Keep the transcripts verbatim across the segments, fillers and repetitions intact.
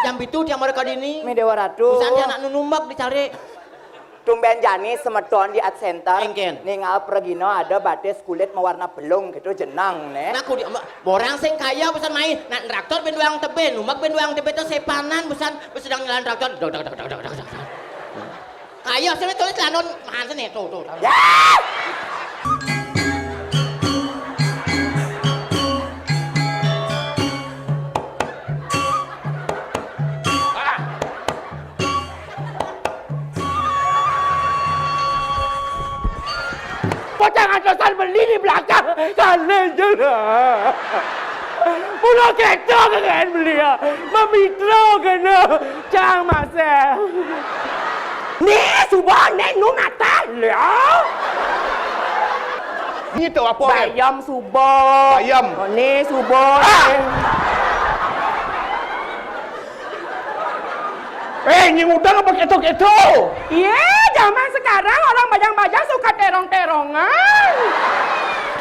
Jam pitu tiang mara ka dini. Mih Déwa Ratu. Busan tiang nak nunumbak dicari. Tumbén jani semeton di Art Center. Éngkén. Ningal pragina ada batis kulit mawarna belung gitu, jeneng né. Nah, ku di, borang sing kaya busan main. Nak traktor bén duang tebé, numbak bén duang tebé to sépanan busan, sedang jalan traktor. Dok, dok, dok, dok, dok, dok, dok. Kaya sing tulis lanon mahan sini, tuh, tuh, tuh. Ya! Bocah ngantosan beli di belakang, kalih jero. Mula kéto kén beli ya, mamitra kéné, cang masé. Né, suba, né, nu mata, lho. Gitu apa, Beb? Bayam suba. Bayam. Né, suba, ah! Né. Eh, nying udang apa keto-keto? Iya, zaman sekarang orang bajang-bajang suka terong-terongan.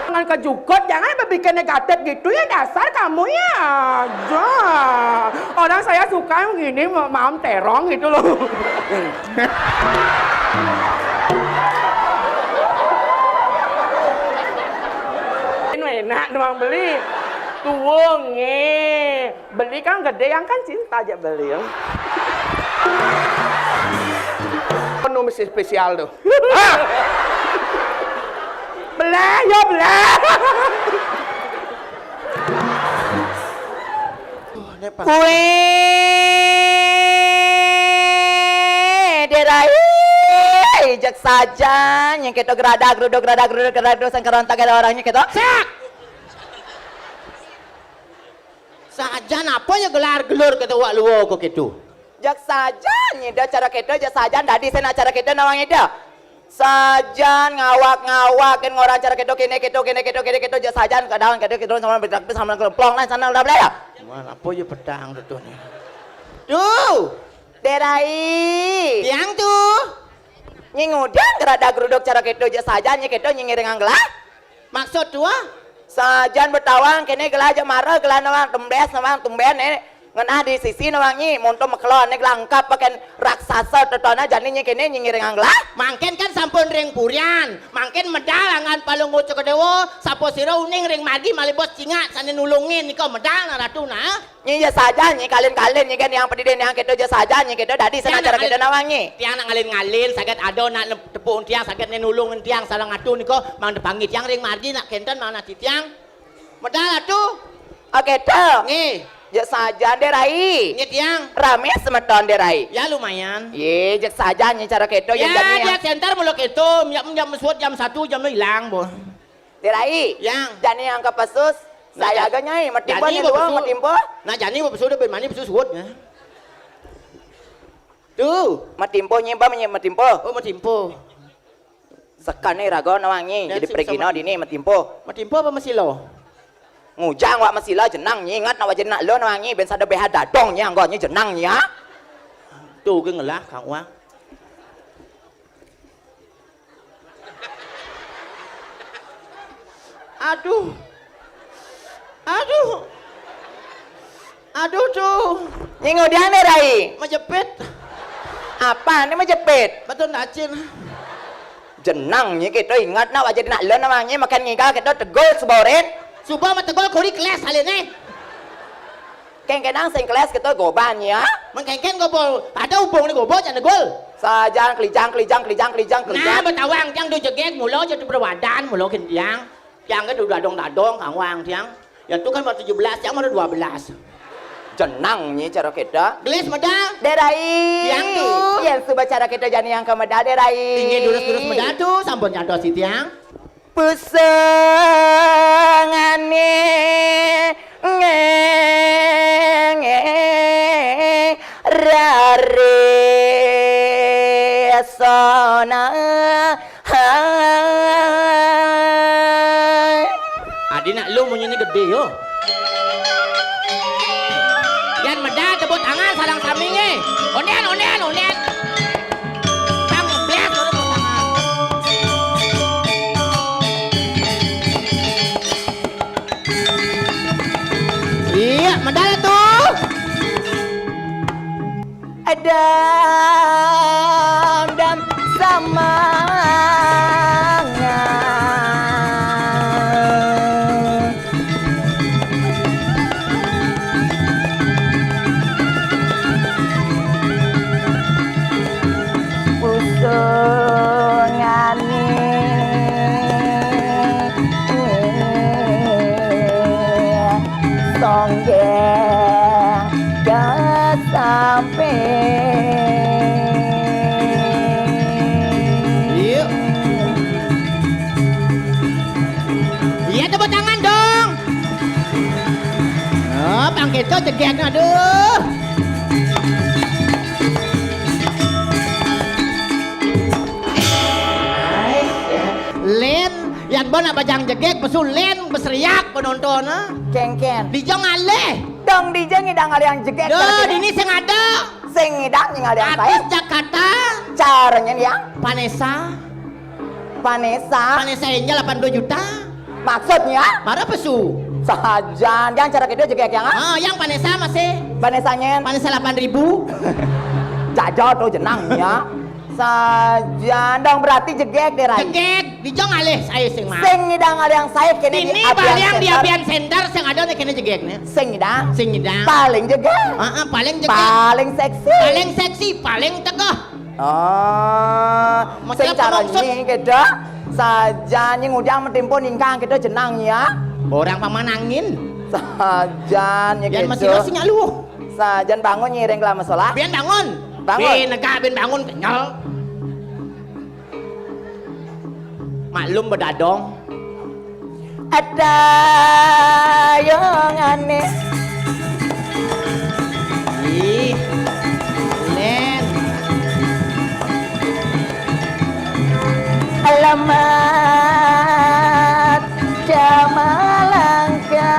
Jangan kejukut, jangan berpikir negatif gitu ya, dasar kamu ya. Aja. Orang saya suka yang gini, ma-, maam terong gitu loh. Ini enak nuang beli. Tuung, eh. Beli kan gedé, yang kan cinta aja beli. Penuh mesti spesial tuh. Belah, ya belah. Wéh, Dé Rai, jak sajan, nyén kéto geradak geruduk, geradak geruduk, geradak geruduk, sing kerontak ada orangnya kéto. Sak! Sajan apa ya gelar gelur kéto wak luwa kok kéto? Jak sajan, nyida cara kéto, jak sajan, dadi sing nak cara kéto nawang ida. Sajan ngawak-ngawak, kén ngorang cara kéto, kéné kéto, kéné kéto, kéné kéto, jak sajan, kadang kéto, kéto, sama bedak, sama kelomplong, lah, sana udah belaya. Mana apa ya petang tuh nih? Tuh. Dé Rai. Tiang tuh. Nying udang geradak geruduk cara kéto, jak sajan, nyé kéto, nying ngiringang gelah. Maksud tuh, ah? Sajan betawang, kéné gelah jak mara, gelah nawang, tembes nawang, tumbén, eh. Ngenah di sisi nawang nyi, monto mekelon, né gelah engkap pakén raksasa tetona, jani nyé kéné, nying ngiringang gelah. Mangkén kan sampun ring purian, mangkén medal anggan Palungguh Cakadéwa, sapa sira uning ring margi malih bos cingak sané nulungin nika medal nah Ratu nah. Nyi ya saja, nyi kalin-kalin, nyi kan yang pedidin yang kéto ja saja, nyi kéto dadi sing nak cara kéto nawang nyi. Tiang nak ngalin-ngalin, saget ada nak nep-, tepuk tiang, saget né nulung tiang sareng Atu nika, mang tepangi tiang ring margi nak kénten mang nati tiang. Medal Atu. Oké, to. Nggih. Ya saja, Dé Rai. Nggih, tiang. Ramé semeton, Dé Rai. Ya, lumayan. Yé, jek saja nyi cara kéto, ya, jani ya. Dia center mula kéto, jam, jam suut jam satu, jam ilang, boh. Dé Rai. Yang. Jani yang ka pesus. Nah, saya ja-, agak nyai, matimpo jani nyi dua, mapesu-, matimpo. Nah, jani mapesu udah bermani pesu suut, ya. Tuh. Matimpo nyi, Bam, nyi, matimpo. Oh, matimpo. Sekane raga nawang nyi, jadi si-, pregina sama dini, matimpo. Matimpo apa masila? Ngujang wak masila jenang nyi, ingat nak wajib nak lo nawang nyi, ben sada beha dadong nyi, anggo nyi jenang nyi, ya. Tuh, ge ngelah, Kang Wang. Aduh. Aduh. Aduh, tuh. Nyi ngudiang, Dé Rai? Majepit. Apa nih majepit? Betul nacin. Jenang nyi kita ingat nak wajib nak lo nawang nyi makan ngiga kita tegul seborin. Suba mategul kuri kelas hal ini. Kengkenang sing kelas kita goban ya. Mengkengken gobo, ada hubung ni gobo, jangan negul. Sajan kelijang, kelijang, kelijang, kelijang, nah, kelijang. Betawang tiang tu jegeg mula je tu berwadan, mula kentiang. Tiang ke tu dadong-dadong, kang wang tiang. Yang tu kan baru tujuh belas, tiang baru dua belas. Jenang nyi cara kita. Gelis medal. Dé Rai. Tiang tu. Yang suba cara kita jani yang ke medal, Dé Rai. Tinggi durus-durus medal tu, sampun nyados si tiang. Pusengane ngenge rare sona. Hai. Adi nak lu munyine gede yo. Yan medal tepuk tangan sareng sami nggih. Onden, onden, onden. Tang blas, tepuk tangan. Iya, medal tuh. Adam, Dam, semangat. Pusungane songgeng kesamping. Iya. Iya, tepuk tangan dong. Oh, Bang Keto jegek, aduh. Len, yan bon nak bajang jegek, pesu len, beseriak penonton, ah. Kengken. Dija ngalih. Dong dija ngidang ngalih yang jegek. Duh, dini sing ada. Sing ngidang ngalih yang artis saya. Jakarta. Caranya nih, ya. Vanessa. Vanessa. Vanessa Angel delapan puluh juta. Maksudnya? Mara pesu. Sajan, yang cara kita jegek yang, ah? Ah, yang Vanessa masih. Vanessa nyen. Vanessa delapan ribu. Jaja tuh jenangnya. Sajan dong, berarti jegek deh, Rai. Jegek, dijong alih saya sing mah. Sing ngidang alih yang saya kene di Abian Center. Ini paling di Abian Center sing ada nih kene jegek nih. Sing ngidang. Sing ngidang. Paling jegek. Heeh, paling jegek. Paling seksi. Paling seksi, paling tegeh. Oh, sing caranya kita saja nying udang metimpo ningkang kita jenang ya. Orang paman angin. Sajan ya. Biar masih kita. Masih nyalu. Sajan bangun nyiring kelama sholat. Biar bangun. Bangun. Bin negak bin bangun kenyal. Maklum bedadong. Ada yang aneh. Ih, Len. Alamat Jamalangka.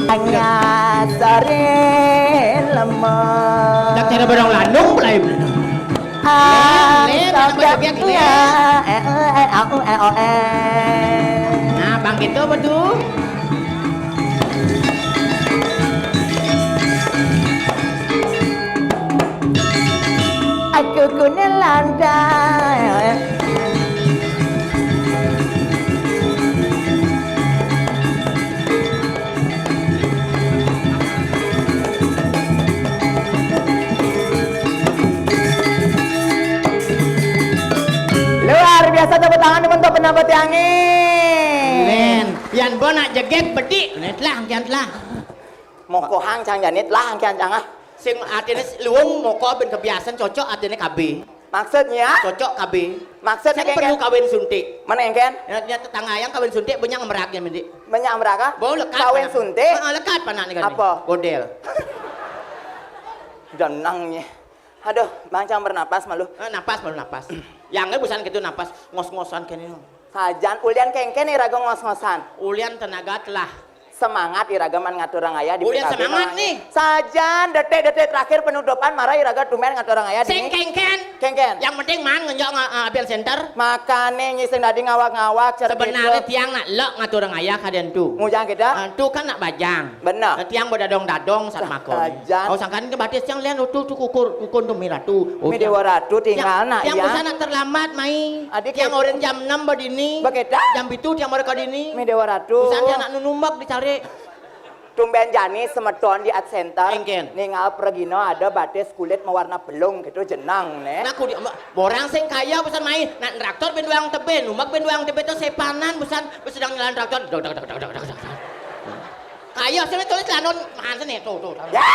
Hanya sore lemah. Tak cara barang lanung mulai. Ah, Len, Len, tak anak bagian, Len. Eh, eh, eh, au, eh, oh, eh. Nah, bang gitu apa tuh? Aku guna landai. Luar biasa tepuk tangan untuk pendapat yang ini. Len, pian bo nak jegek bedik, len telah, pian telah. Mokohang cang janit lah, angkian cang ah. Sing artine luung moko ben kebiasaan cocok artine K B. Maksudnya? Cocok K B. Maksudnya sing perlu kawin suntik. Mana engken? Ya, ya, tetangga yang kawin suntik banyak merak ya, Mendik. Banyak merak ah? Bau lekat. Kawin suntik? Heeh, lekat panak nih kan. Apa? Godel. Jenangnya. Aduh, bang cang bernapas malu. Eh, napas malu napas. Yang busan gitu napas ngos-ngosan kene. Sajan, ulian kengken iraga ngos-ngosan. Ulian tenaga telah. Semangat iraga man ngaturang ayah di ulian P K B semangat nih. Sajan, detik-detik terakhir penutupan, marah iraga tumben ngaturang ayah sing dini. Kengken. Kengken. Yang penting man ngenjok nga-, eh, Abian Center. Makane nyi sing dadi ngawak-ngawak, cara sebenarnya gitu. Tiang nak lok ngaturang ayah kadian tu. Ngujang kita? Eh, tu kan nak bajang. Benar. Tiang bedadong-dadong sat makon. Sajan. Au sangkan ke batis tiang lian utuh tu kukur, kukun tu mi ratu. Oh, mi tiang. Dewa Ratu tinggal tiang, nak tiang ya. Usah nak terlambat mai. Adik tiang ke orang jam enam bedini. Begitu? Jam pitu tiang mereka dini. Mi Dewa Ratu. Usah tiang nak nunumbak dicari. Tumben jani semeton di Art Center. Engken. Ningal pergino ada batis kulit mewarna belung gitu jenang ne. Nah, kudi, borang sing kaya pesan mai. Nak traktor ben doang tebe, numbak ben doang tebe tu sepanan pesan sedang jalan traktor. Dok, dok, dok. Kaya sini tulis lanon mahan sini tuh tuh. Ya.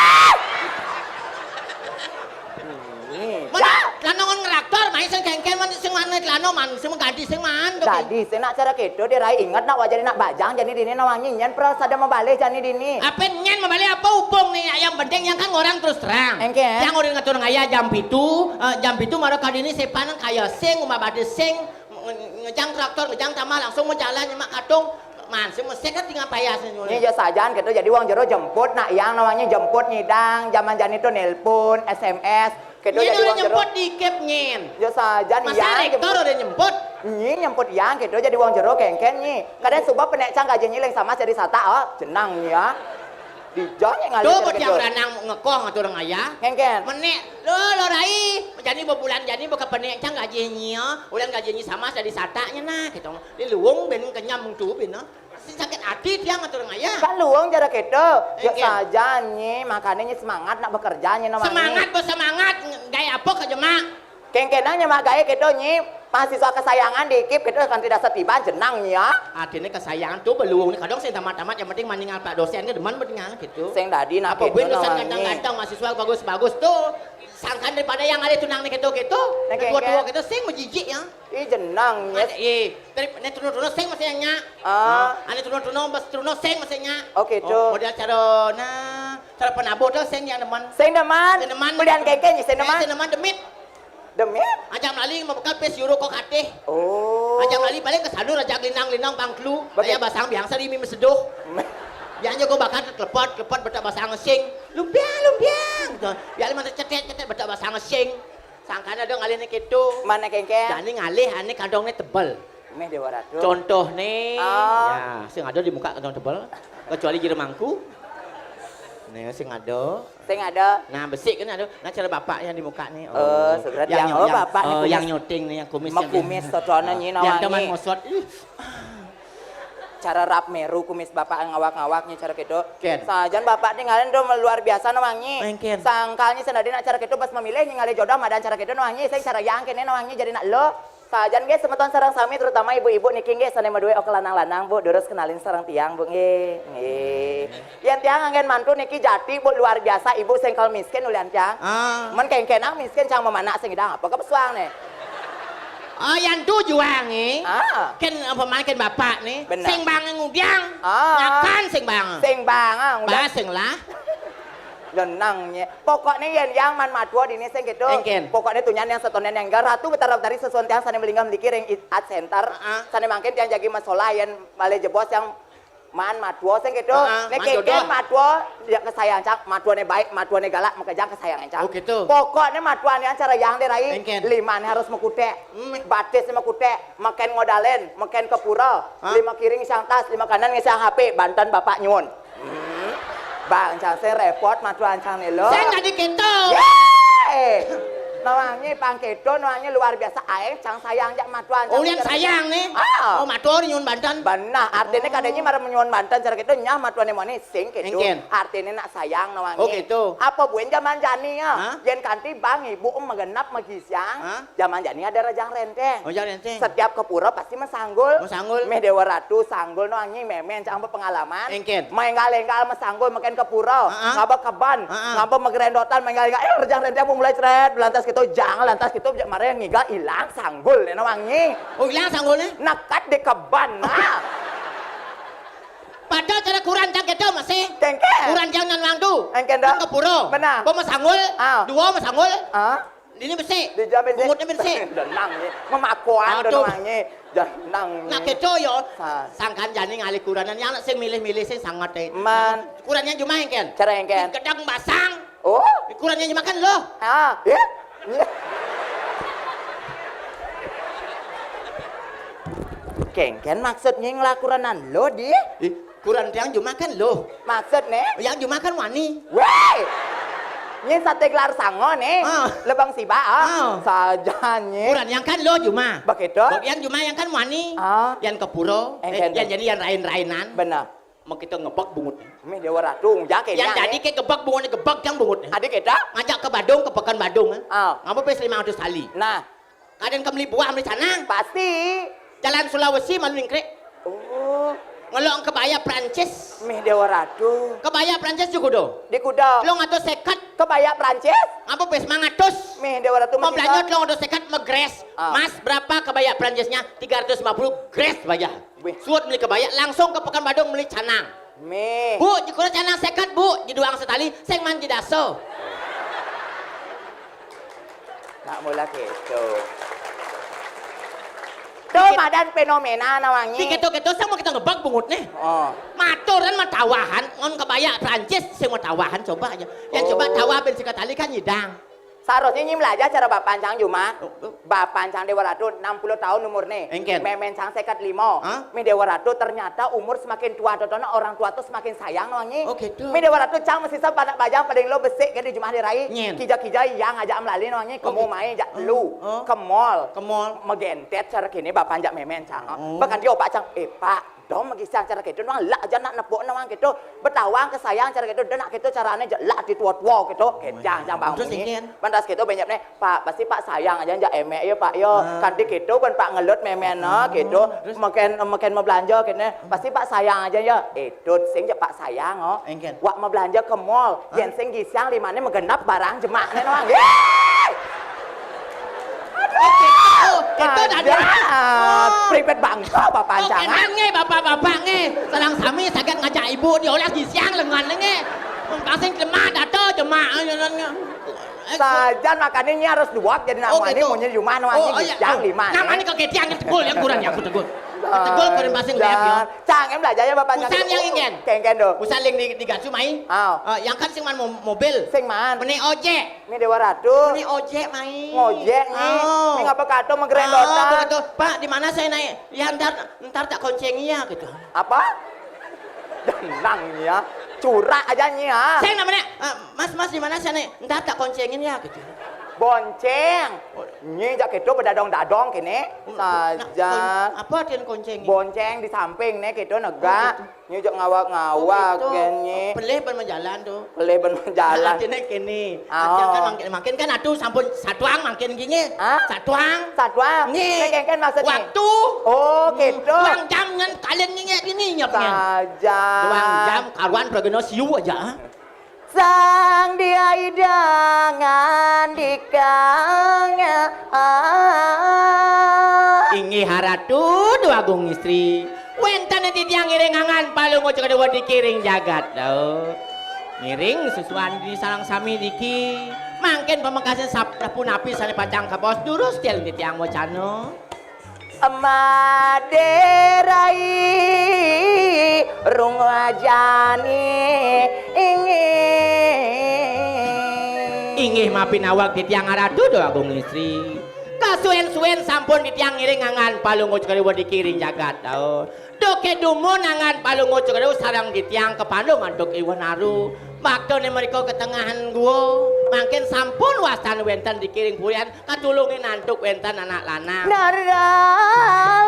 Mana lanon ngeraktor main sing kengken man sing mana lanon man sing mengganti sing man tuh. Jadi sing nak cara kedo dia rai ingat nak wajar nak bajang jadi dini nak wangi nyen pro sada mabalih jani dini. Apa nyen mabalih apa hubung nih yang penting yang kan orang terus terang. Engke. Yang orang ngatur ngaya jam pitu, eh, jam pitu mara kadini sepanan kaya sing umah badis sing nge-, ngejang traktor ngejang tamah langsung mau jalan nyemak katung. Man, sing mesik kan tinggal payah sing nyulik. Nyi, ya sajan gitu, jadi wong jero jemput, nak yang namanya jemput nyidang, zaman jani tuh nelpon, S M S, gitu. Nyen jadi udah wong jero. Nyemput dikit, nyen. Ya sajan. Masa yang rektor jemput. Udah nyemput? Nyi, nyemput yang gitu, jadi wong jero kengken, nyi. Kadang suba penek cang gaji nyi leng sama jadi sata, oh, jenang, nyi, ya. Dijanya ngalih. Tuh, gitu. Bocah beranang ngekoh ngatur orang ayah. Kengken. Menek, lo, lo rai, jadi bebulan jadi beka penek cang gaji nyi, ya. Ulan gaji nyi sama jadi satanya, nah, gitu. Di luung ben kenyam tuh, ben, nah. Sing sakit hati tiang ngatur ngaya. Kan luung cara keto. Ya saja nyi, makanya nyi semangat nak bekerja nyi namanya. Semangat bersemangat, gaya apa ke jemak? Kengkenang nyi mak gaya keto nyi. Mahasiswa kesayangan di ikip keto kan tidak setiban jenang nyi ya. Artinya kesayangan tuh beluung nih kadang sing tamat-tamat yang penting maningal pak dosen ke demen pentingan gitu. Sing tadi nak apa gue pesan ganteng-ganteng mahasiswa bagus-bagus tuh. Sangkan daripada yang ada tunang nih keto keto. Dua-dua keto sing menjijik ya. Ih jenang ya. Ih, ini tunang-tunang sing masih nyak. Ah. Ini tunang-tunang bas tunang sing masih nyak. Oke tuh. Model cara nah cara penabur tuh sing yang demen. Sing demen. Sing demen. Belian keke nih sing demen. Sing demen demit. Demit? Aja melali mau bekal pes euro kok kateh. Oh. Aja melali paling ke sana raja linang-linang bangklu. Aja basang biang sari mi meseduh. Biang jago bakal telepot telepot betak basang sing. Lumpia lumpia. Biar mata cetet cetet betak basang sing. Sangkana dong alih ni kitu. Mana kengkeng? Jani ngalih ane kantongnya tebal. Meh Dewa Ratu. Contoh nih. Oh. Ya, sing ada di muka kantong tebal. Kecuali jira mangku. Nih, sing ada. Sing ada. Nah, besi kan ada. Nah, cara bapak yang di muka nih. Oh, oh seberat yang, yang, oh, yang, bapak oh, yang nyuting nih, yang kumis. Yang kumis, totonan nih, nawang. Yang teman mosot. Ih. Cara rap meru kumis bapak ngawak-ngawaknya cara gitu. Ken. Sajan bapak tinggalin tuh luar biasa nawangnya. Sangkalnya sendiri nak cara gitu pas memilih ningali jodoh madan cara gitu nawangnya. Saya cara yang kene nawangnya jadi nak lo. Sajan guys semeton sarang sami terutama ibu-ibu niki guys sane madue oke lanang-lanang bu durus kenalin sarang tiang bu nggih. Nggih. Yang tiang anggen mantu niki jati bu luar biasa ibu sengkal miskin ulian tiang. Ah. Men kengkenang miskin cang memanak sing idang apa kepesuang nih. Oh, yang tu juang ni. Ah. Ken apa mana ken bapak ni. Benar. Sing bang ngudiang. Ah. Nyakan sing bang. Sing bang. Ah, bah sing lah. Lenang nye. Pokoknya yen yang man matua dini sing gitu. Engken. Pokoknya tunyan yang setonen yang enggak ratu betara betari sesuatu yang sana melingam dikir yang at center. Uh -uh. Sana mangkin yang jagi masalah yang balik jebos yang Man matua sing gitu. Heeh, nek man keke jodoh. Matua dia kesayang cak, matua ne baik, matua ne galak, makejang kesayang cak. Oh gitu. Pokoknya matua ne cara yang deh rai. Engken. Lima ne harus mekute. Hmm. Batis ne mekute, meken ngodalen, meken kepura. Hah? Lima kiri ngisang tas, lima kanan ngisang H P, banten bapak nyun. Hmm. Bang cang sing repot matua cang ne lo. Sing tadi gitu. Yeay. Nawangi pang keto, nawangi luar biasa aeng cang sayang jak matuan. Oh, yang sayang nih. Ah. Oh, matur nyun banten. Benar, artinya kadanya marah menyuan banten cara gitu nyah matuan yang mana sing gitu. Engken. Artinya nak sayang nawangi. Oh, gitu. Apa buen zaman jani ya? Hah? Yen kanti bang ibu em megenap megisiang. Hah? Zaman jani ada rajang renteng. Oh, rajang renteng. Setiap ke pura pasti mesanggul. Mesanggul. Meh dewa ratu sanggul nawangi memen cang pengalaman. Engken. Maenggal-enggal mesanggul meken ke pura. Heeh. Ngaba keban. Heeh. Ngaba megerendotan maenggal-enggal. Eh, rejang renteng mulai ceret. Lantas kita jang, lantas kita mare ngiga ilang sanggul ni nawangi. Oh, ilang sanggul ni? Nekat di keban nah. Pada cara kurang jang kita masih. Kengke. Kurang jang nan wang tu. Engken dah. Ke pura. Benar. Kau mesanggul. Ah. Dua mesanggul. Ah. Ini besi. Dijam besi. Bungutnya besi. Denang ni. Memakuan denang ni. Janang ni. Nah, keto yo. Sangkan jani ngalih kuranan yang sing milih-milih sing sangat eh. Man. Kurannya cuma yang ken. Cara yang ken. Gedang basang. Oh. Kurannya cuma kan lo. Ah. Ya. Kengken maksudnya ngelakuranan lo di? Ih. Kuran tiang jumakan loh. Maksud ne? Yang jumakan wani. Weh! Nyen sate gelar sango ne. Ah. Lebang siba ah. Ah. Saja ne. Kuran yang kan loh juma. Begitu. Yang juma yang kan wani. Ah. Yang kepuro. Eh, eh, yang jadi yang rain-rainan. Benar. Mau kita ngebak bungut. Meh dewa ratu jake. Yang jadi ke gebak bungut gebak yang bungut. Adik kita? Ngajak ke Badung ke Pekan Badung. Eh. Ah. Ngapa pes lima ratus kali? Nah. Kadang ke beli buah beli canang. Pasti. Jalan Sulawesi malu ningkrek. Oh. Ngelong kebaya Prancis. Meh dewa ratu. Kebaya Prancis juga do. Di kuda. Lo ngatus seket. Kebaya Prancis. Apa pes mangatus. Meh dewa ratu. Mau belanja lo ngatus seket megres. Ah. Mas berapa kebaya Prancisnya? Tiga ratus lima puluh gres bayar. Suat beli kebaya langsung ke Pekan Badung beli canang. Meh. Bu, jikura canang seket bu, jiduang setali, sing man jidaso. Nak mula gitu. Tuh, madan fenomena nawangi. Di keto-keto sang mau kita ngebak bungut nih. Oh. Maturan mah tawahan, ngon kebaya Prancis sing mau tawahan coba aja. Yang coba tawah ben sikat tali kan nyidang. Seharusnya nyi belajar cara Bapak Cang Juma. Oh, oh. Bapak Cang Dewa Ratu enam puluh tahun umur nih. Engken. Memen Cang seket lima. Hah? Mi Dewa Ratu ternyata umur semakin tua, totona orang tua tuh semakin sayang nawangi. Oh, gitu. Mi Dewa Ratu Cang masih sep anak bajang paling lo besik kan di Juma hari rai. Nyen. Kija-kija yang aja melali nawangi. Oh, kemu gitu. Mai jak lu. Oh. Ke mall. Ke mall. Megentet cara kini Bapak jak memen Cang. Oh. Bahkan dia opak Cang, eh Pak, dong magi siang cara gitu, nuang lak aja nak nepuk nuang gitu, betawang ke sayang cara gitu, dan nak gitu carane jelak di tua-tua gitu, kejang jang bang terus ini. Pantas gitu banyak nih, Pak, pasti Pak sayang aja jak emek ya Pak ya, ah. Kanti gitu kan Pak ngelut memen, ah, gitu, terus? Makin, makin mau belanja gitu, pasti Pak sayang aja ya, itu sing je Pak sayang, oh. Engken. Wak mau belanja ke mall, ah. Yen sing gisiang limane menggenap barang jemakne nuang. Yeay! Aduh, gitu, gitu, ada. Oh. Pripet bangsa Bapak Cang. Oke, nge, bapak-bapak nge. Sareng sami saged ngajak ibu diolah gisiang lengan nge. Pasing jemak dato jemak. Sajan makanya ini harus dua jadi namanya gitu. Munyi di rumah namanya gisiang lima. Namanya kok gisiang tegul ya kurang ya aku tegul. Tegul kurang pasing ya. Cang, em belajar ya Bapak Cang. Busan yang ingin. Kengken do. Busan yang di, digacu mai. Aw. Eh, yang kan sing man mo-, mobil. Sing man. Meni ojek. Mi Dewa Ratu. Ini ojek mai. Ngojek nih. Oh. Ini ngapa kato menggerendotan? Oh, begitu. Pak, di mana saya naik? Ya ntar, ntar tak koncengi ya gitu. Apa? Tenang ya. Curak aja nih ya. Saya namanya, eh, Mas, Mas, di mana saya naik? Ntar tak koncengin ya gitu. Bonceng. Nyi jak itu bedadong-dadong kini. Saja. Apa artian koncengin? Bonceng di samping nih gitu negak. Oh, gitu. Nyi jak ngawak-ngawak. Oh, gitu. Gen nyi. Pelih ben menjalan tuh. Pelih ben menjalan. Nah, artinya kini. Oh. Artinya kan makin, makin kan atuh sampun satuang makin gini. Hah? Satuang. Satuang. Nyi. Nek kan maksudnya. Waktu. Oh, gitu. Duang jam ngan kalian nyi ini nyepnya. Saja. Duang jam karuan prageno siu aja. Sang diaidangan di kang. Inggih haratu dua agung istri. Wénten titiang ngiring angan palungguh Cokor Dewa dikiring jagat. Ngiring susuan di sareng sami niki. Mangkin pamekasing sapunapi sané pacang kabaos durus tiang titiang wacana. Madé rai rung wajani inggih. Inggih mapinawag titiang aratu dua agung istri. Kasuén-suén sampun titiang ngiring angan palungguh Cokor Dewa dikiring jagat. Duké dumun angan palungguh Cokor Dewa sareng titiang kapandung antuk iwah naru. Baktané mrika ka tengahan gua, mangkin sampun wastan wénten dikiring purian katulungin antuk wénten anak lanang. Naralian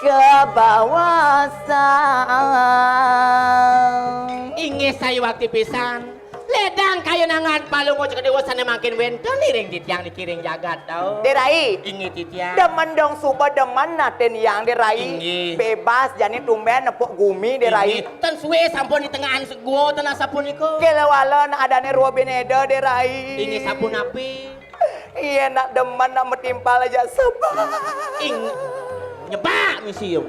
kabawasan. Inggih sayuwakti pisan. Lédang kayun angan palungguh Cokor Dewa sané mangkin wénten iring titiang dikiring jagat, tau. Dé Rai. Inggih titiang. Demen dong suba demen natin yang Dé Rai. Inggih. Bébas jani tumbén nepuk gumi Dé Rai. Inggih. Ten suwé sampun di tengahan gua ten asapunika. Kéwala adané rua binéda Dé Rai. Inggih sapunapi? Iya nak demen nak metimpal aja sebab. Ing nyebak misium.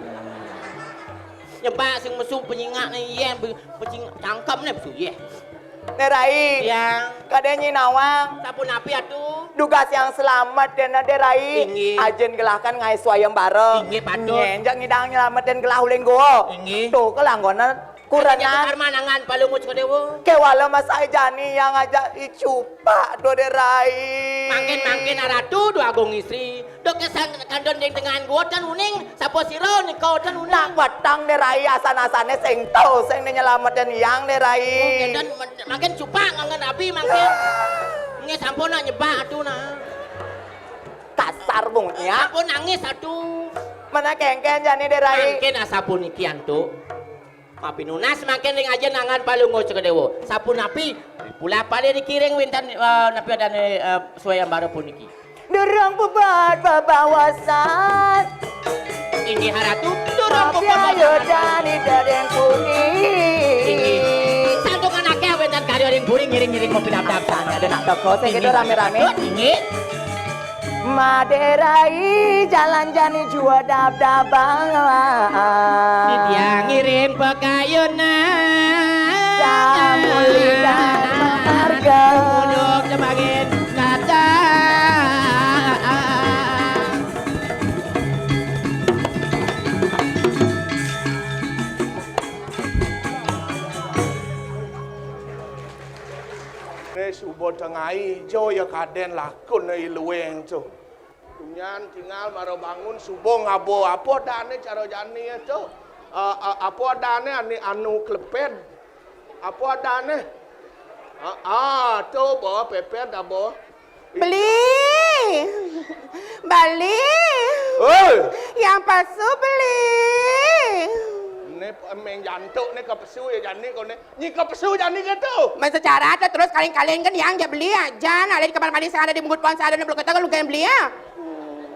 Nyebak sing mesu penyingak né iya pecing cangkem né mesu iya. Né Rai. Iya. Kadén nyi nawang. Sapunapi atuh? Dugas yang selamat dén Dé Rai. Inggih. Ajén gelahkan ngai swayembara. Inggih patut. Nyén jak ngidang nyelametin gelah uling goa. Inggih. Tuh kelanggona kurenan. Karman angan palungguh Cokor Dewa. Kéwala masa jani yang ngajak icupak tuh Dé Rai. Mangkin-mangkin aratu dua agung istri. Dok kesan kandon ding tengahan gua ten uning sapa sira nika ten uning. Nak batang Dé Rai asan-asané sing tau sing nyelametin yang Dé Rai. Oh, kénten mangkin cupak ngangen abi mangkin. Nggih sampun nak nyebak atuh nah. Kasar bungutnya. Sampun nangis atuh. Mana kéngkén jani Dé Rai. Mangkin asapuniki antuk. Mapinunas mangkin ring ajén angan palungguh Cokor Dewa. Sapunapi pula padé dikiring wénten, eh, napi adané, eh, swayembara puniki. Durung puput bebawasan. Inggih haratu, durung puput bebawasan. Ayo jani dadeng puri. Inggih. Santukan akéh wénten karya ring puri ngiring-ngiring mapidabdab. Ada nak toko sing gitu rame-rame. Inggih. Madé Rai jalan jani jua dab-daban. Titiang ngiring pakayunan. Mulia marga. Uduk jemagin kaca. Wis suba tengai, jo ya kaden lakun i lueng to. Tunyan tingal mara bangun suba ngaba apa dane cara jani to? A-, a-, apa dane ane anu kleped? Apa dane? Ah, ah, to ba pepet aba. Beli. Beli. Oi. Yang pesu beli. Ne meng jantuk ne ke pesu ya jani kone. Nyika pesu jani gitu. Men secara te terus kaling-kaling kan yang ja beli aja. Nah, di kamar mandi sing ada di bungut pohon sing ada di belakang kita kan lu yang beli ya.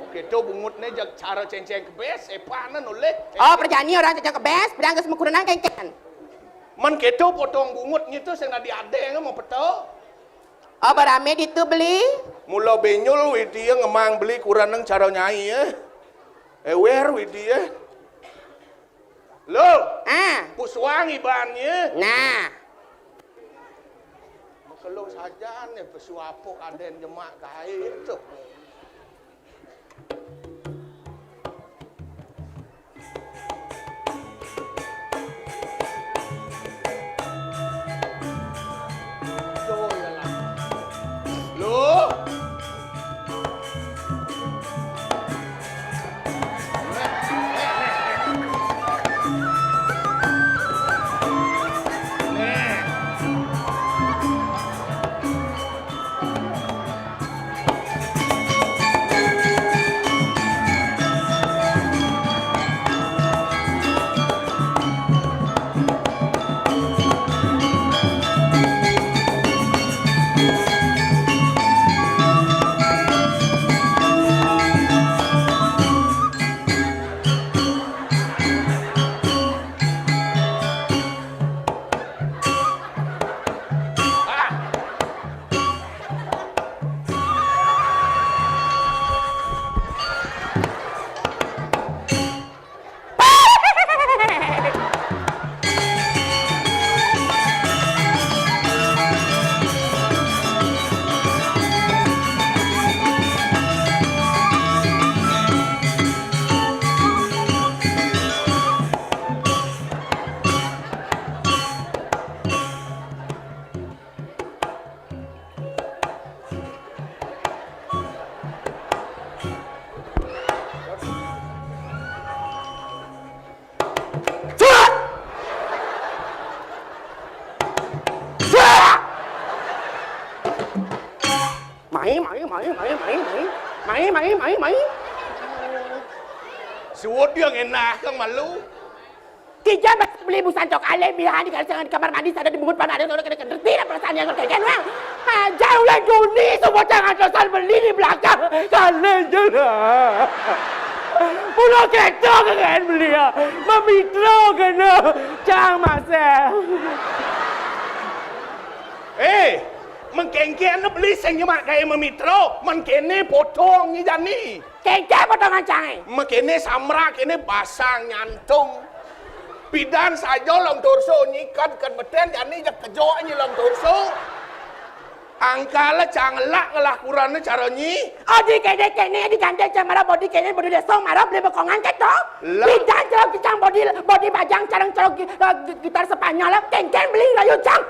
Oke, to bungut ne jag cara cenceng kebes, epanan oleh. Oh, perjani orang cenceng kebes, bilang ke semua kurenan kengken. Men keto potong bungut nyitu sing adi adeng mau peto. Oh, barame ditu beli. Mula benyul Widya ngemang beli kuraneng cara nyai ya. Ewer Widya. Lo, ah, pusuang ibannya. Nah. Makelo sajan ya pesu apa kaden jemak gae itu. Lo. Mai, mai, mai, mai, mai, mai. Mai, mai, mai, mai. Suud dia ngenah kang malu. Kijang beli busan cok alih bihan di kamar mandi sada di bungut panah ada nolak kena kena tidak perasaan yang kena kena wang. Aja ulah Juni semua jangan dosan beli di belakang. Kalian je lah. Pulau keto kan beli ya. Memitra kena. Cang masih. Eh, mengkengkeng beli sing nyemak gaya memitra, mengkene potong ni jani. Kengkeng potongan cangai. Mekene samra kene basang nyantung. Pidan saja long torso nyikat kat beten jani jak kejok nyi long torso. Angkala cangelak ngelah kurane cara nyi. Odi kene kene di gandeng cang mara bodi kene bodi desong mara beli bekongan keto. Lah. Pidan celok kicang bodi bodi bajang carang celok gi- eh, gi- gitar Spanyol lah kengkeng beli rayu cang.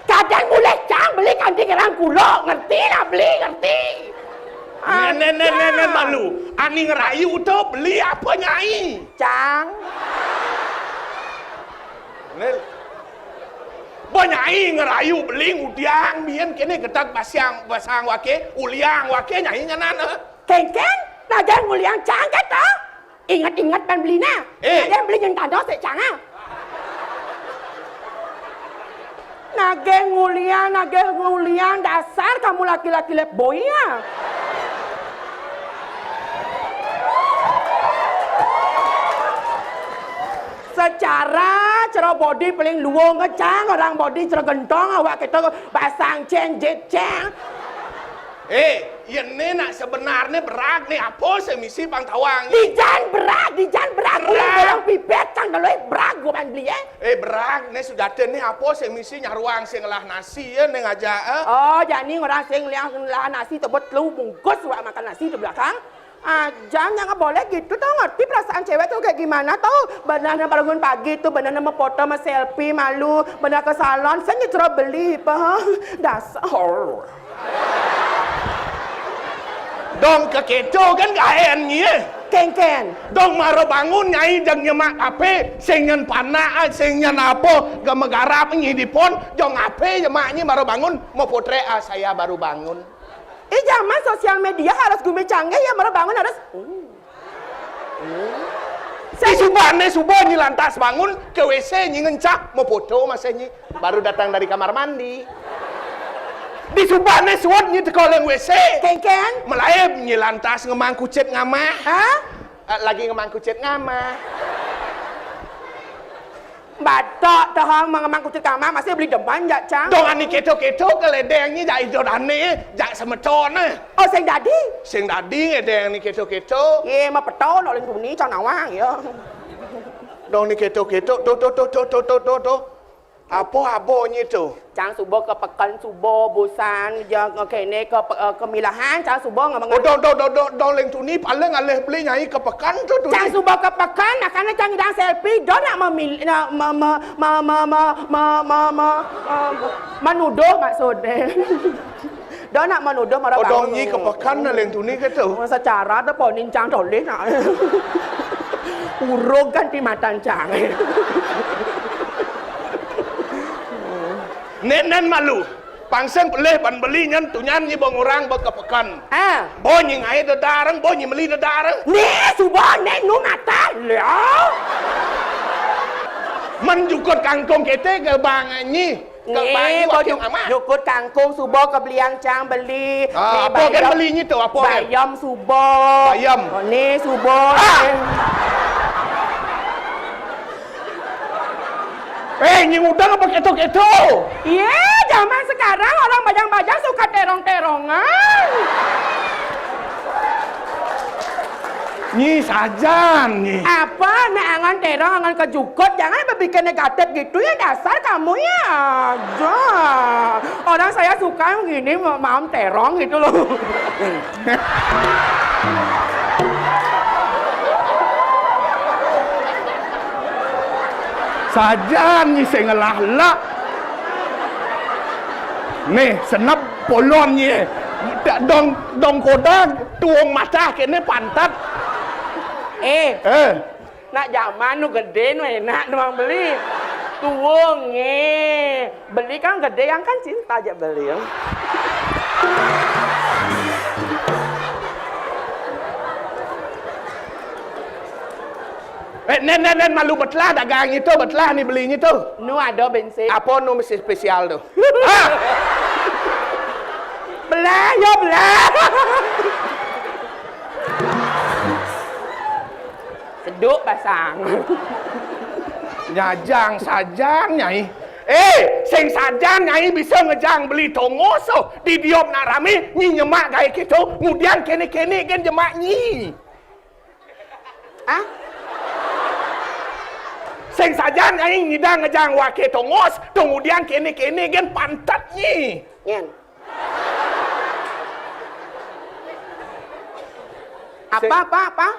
Kadang mulai cang beli kanti kerang kulo ngerti lah beli ngerti. Nen nen nen nen nen malu. Ani ngerayu tu beli apa nyai? Cang. Nen. Ba nyai ngerayu beli ngudiang bien kene getak basiang basang wake uliang wake nyai nyanan. Kengkeng, najan nguliang cang kata. Ingat-ingat pan beli na. Eh. Najan beli nyentando sik cang ah. Nageng nguliang, nageng nguliang, dasar kamu laki-laki lep boy ya. Secara cara body paling luwung kecang orang body cara gentong awak kita basang ceng jeceng. Eh, Yén né nak sebenarné berag né apa sing misi pang tawang? Dijan berag, dijan berag. Berag. Bolong bibit cang deloi berag gua main beli, eh. Eh, berag né sujata né apa sing misi nyaruang sing ngelah nasi ya né ngajak, eh? Oh, jani orang sing ngelah, ngelah nasi tebet telu bungkus wak makan nasi di belakang. Aja, nggak boleh gitu tau, ngerti perasaan cewek tuh kayak gimana tau? Benar bangun pagi tuh, benar mau foto, mau selfie, malu, benar ke salon, saya nyetro beli, apa? Dasar. Dong keketo kan gaen nye. Kengken. Dong maro bangun nyai jang nyemak ape, sing nyen panak, sing nyen apa, gemegarap nyi dipon, jong ape nyemak nyi maro bangun, mau potrek, ah, saya baru bangun. Eh, zaman sosial media harus gumi canggih ya, maro bangun harus. Di subane suba nyi lantas bangun ke W C nyi ngencak mau foto masih nyi baru datang dari kamar mandi. Di subane suot nyi teko leng W C. Kengken. Melaib nyi lantas ngemang kucit ngamah. Hah? Eh, lagi ngemang kucit ngamah. Batok toh mengemang kucit kamar masih beli demen jak cang. Dong ani keto-keto keledeng nyi jak ijo dane jak semeton eh. Oh, sing dadi? Sing dadi ngedeng ni keto-keto. Ye, ma peto nak leng tuni cang nawang ya. Dong ni keto-keto to to to to to to to to. Apa abo nyi tu? Cang suba ke peken suba bosan ja kene ke pe- eh, kemilahan cang suba ngemang. Oh, dong dong dong dong dong leng tuni paling alih beli nyai ke peken tu tu. Cang suba ke peken makane cang idang selfie do nak memil nak me me me me me me me me me me menuduh maksudnya. Dah nak menuduh marah. Oh, dong nyi ke pekan na leng tuni ke tu. Secara tu pau nincang toleh nak. Urung kan ti matan cang. Nen nen malu. Pangsen pelih ban beli nyen tunyan nyi bong orang ba ke pekan. Ah. Bo nyi ngai dedareng, bo nyi meli dedareng. Ni suba nen nu matan. Leo. Menjukut kangkung kete ke bang nyi. Nih, baju baju amat. Nyukut kangkung suba ke beliang cang beli. Ah, apa kan beli nyi tu? Apa kan? Bayam suba. Bayam. Oh, ni suba. Ah! Eh, nyi ngudang apa keto-keto? Iya, zaman sekarang orang bajang-bajang suka terong-terongan. Nyi sajan nyi. Apa nak angan terong, angan kejukut, jangan berpikir negatif gitu ya, dasar kamu ya. Aja. Orang saya suka yang gini, ma- maam terong gitu loh. Sajan nyi sing ngelah lak. Nih, senep polon nyi. Dong dong koda tuung matah kene pantat. Eh. Eh. Nak zaman nu gede nu enak nuang beli. Tuung nge. Beli kan gede yang kan cinta aja beli. Eh, nen, nen, nen, malu betlah dagang itu, betlah ni beli itu. Nu ada bensin. Apa nu mesti spesial tu? Ah! Belah, ya belah. Seduk pasang. Nyajang sajan nyai. Eh, sing sajan nyai bisa ngejang beli tongos oh. Di diop nak rame, nyi nyemak gae keto, ngudian kene-kene gen jemak nyi. Ah? Sing sajan nyai ngidang ngejang wake tongos, kemudian kene-kene gen pantat nyi. Nyen. Apa, apa, apa?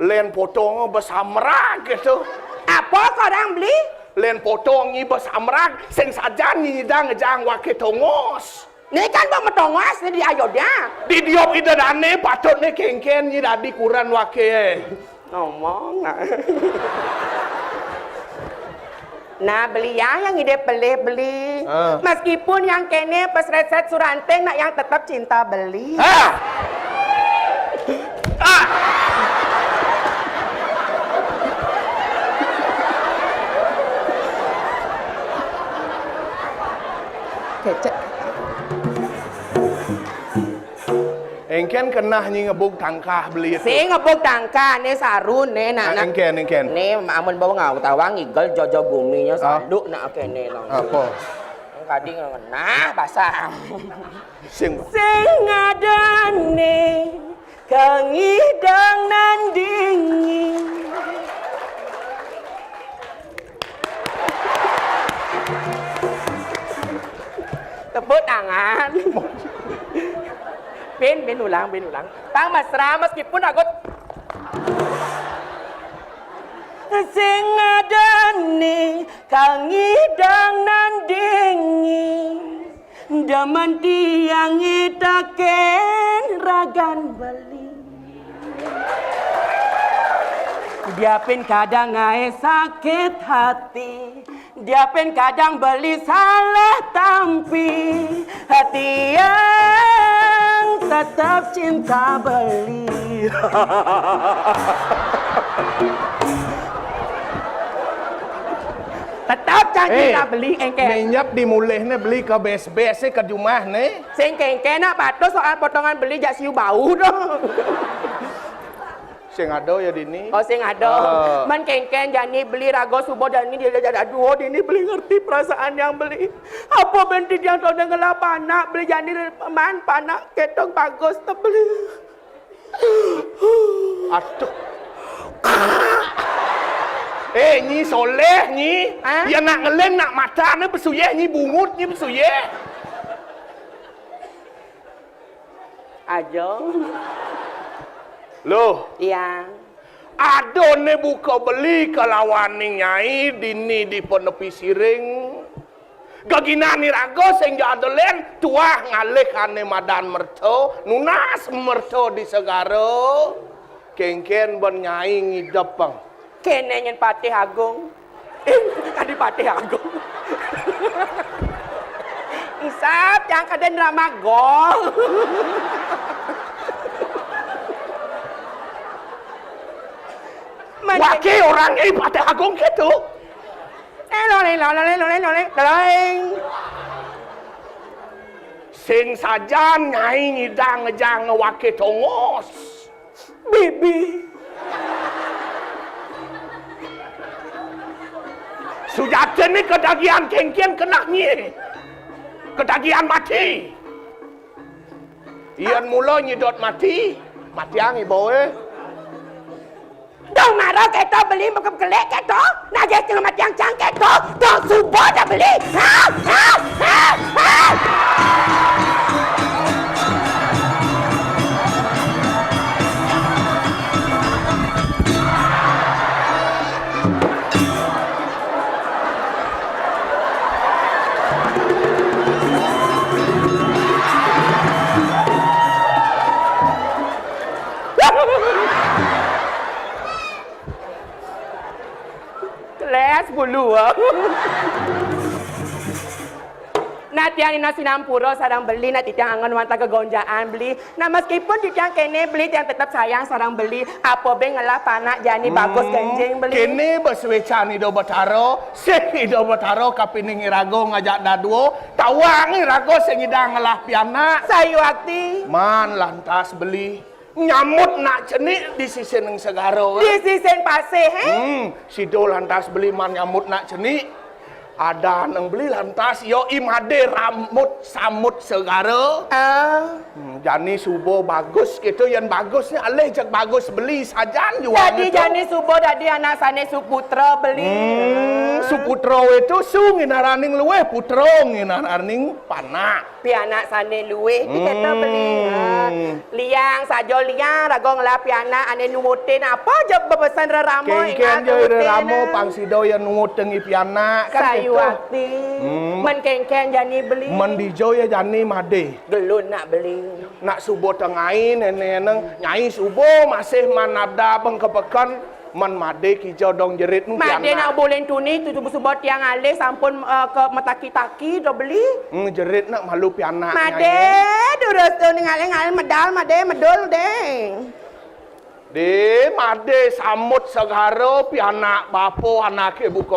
Len potong besamrag gitu. Apa korang beli? Len potong nyi besamrag, sing sajan nyi nyidang ngejang wake tongos. Ni kan ba metongos ni di ayo dia. Di diop ida dane patut ni kengken nyi dadi kuran wake. Ngomong nak. Nah, beli ya, yang ide pelih beli. Ah. Meskipun yang kene pesreset suranting, nak yang tetap cinta beli. Ah! Ah! Kecek. Engken kenah nyi ngebug tangkah beli tu. Sing ngebug tangkah, ni saru, ni nak, ah, nak. Engken, engken. Ni amun bawa ngau tawang ngigel jojo guminyo. Ah. Saluk nak kene no. Apa? Kadi ngenah basang. Sing. Sing adané kangidang nandingi. Tepuk tangan. Bin, bin ulang, bin ulang. Pang mesra meskipun aku sing adané kangidang nandingi. Daman tiang ngitaken ragan beli. Diapin kadang ngaé sakit hati. Diapin kadang beli salah tampi. Hati yang tetap cinta beli. Tetap cang cinta beli, éngkén. Minyep di mulihné beli ka bés-bésé ka jumahné. Sing kéngkén nak patuh soal potongan beli jak siu bau dong. Sing ada ya dini. Oh, sing ada. Ah. Mén kéngkén jani beli raga suba jani dia jadi aduh dini beli ngerti perasaan yang beli. Apa bén tiang tau ngelah panak beli jani man panak kéto bagus tebeli. Aduh. Eh, Nyi Soléh, Nyi. Hah? Ya nak ngelén, nak matané besuyéh, Nyi bungut, Nyi besuyéh. Aja. Loh. Iya. Adané buka beli kalawaning Nyai dini di penepi siring. Geginan iraga sing ja ada lén tuah ngalih ané madan merta, nunas merta di segara. Kéngkén bén Nyai ngidep, Bang. Kéné nyén Patih Agung. Ih, kadi Patih Agung. Isap yang kadén drama gol. Mending waké orang ih Patih Agung kéto. Eh, loleng, loleng, loleng, loleng, loleng. Sing sajan Nyai ngidang ngejang waké tongos. Bibi. Sujatiné kedagian kéngkén keneh Nyi. Kedagian mati. Yén mula nyidot mati, matiang ibaé. Dong mara kéto beli mekep kelék kéto, nagih tengah matiang cang kéto, dong suba dah beli. Ha, ha, ha, ha. Kelas bulu. Nah, tiang dina sinampura sareng beli, nah titiang anggon wantah gegonjakan beli. Nah, meskipun titiang kéné beli, tiang tetep sayang sareng beli. Apa bé ngelah panak jani bagus genjing beli. Kéné basuécan Ida Betara, sih Ida Betara kapining iraga ngajak dadua, tawang iraga sing ngidang ngelah pianak. Sayuakti. Man lantas beli. Nyamut nak cenik di sisin segara. Di sisin pasih, eh? Hmm, sida lantas beli man nyamut nak cenik. Ada nang beli lantas yo imade ramut samut segara. Ah. Hmm, jani suba bagus gitu, yang bagusnya alih jak bagus beli sajan juang. Jadi itu. Jani suba dadi anak sane suputra beli. Hmm, suputra itu su nginaraning luweh, putra nginaraning panak. Pianak sane luwih, kita beli. Hmm. Ha. Liang, saja liang, raga ngelah pianak ane nuutin apa ja bebesan rerama. Kengken ja rerama, pang sida ya nuuting i pianak, kan. Sayuakti. Hmm. Men kengken jani beli. Men dija ya jani made. Gelun nak beli. Nak suba tengai nene neng, nyai suba masih manada bengkepeken. Man made kija dong jerit nu. Made pianak. Nak boleh tuni tu suba tiang alih sampun, eh, ke metaki-taki do beli. Hmm, jerit nak malu pianak. Made nyai. Durus tu ning alih-alih medal made medul deh. De made samut segara pianak bapa anake buka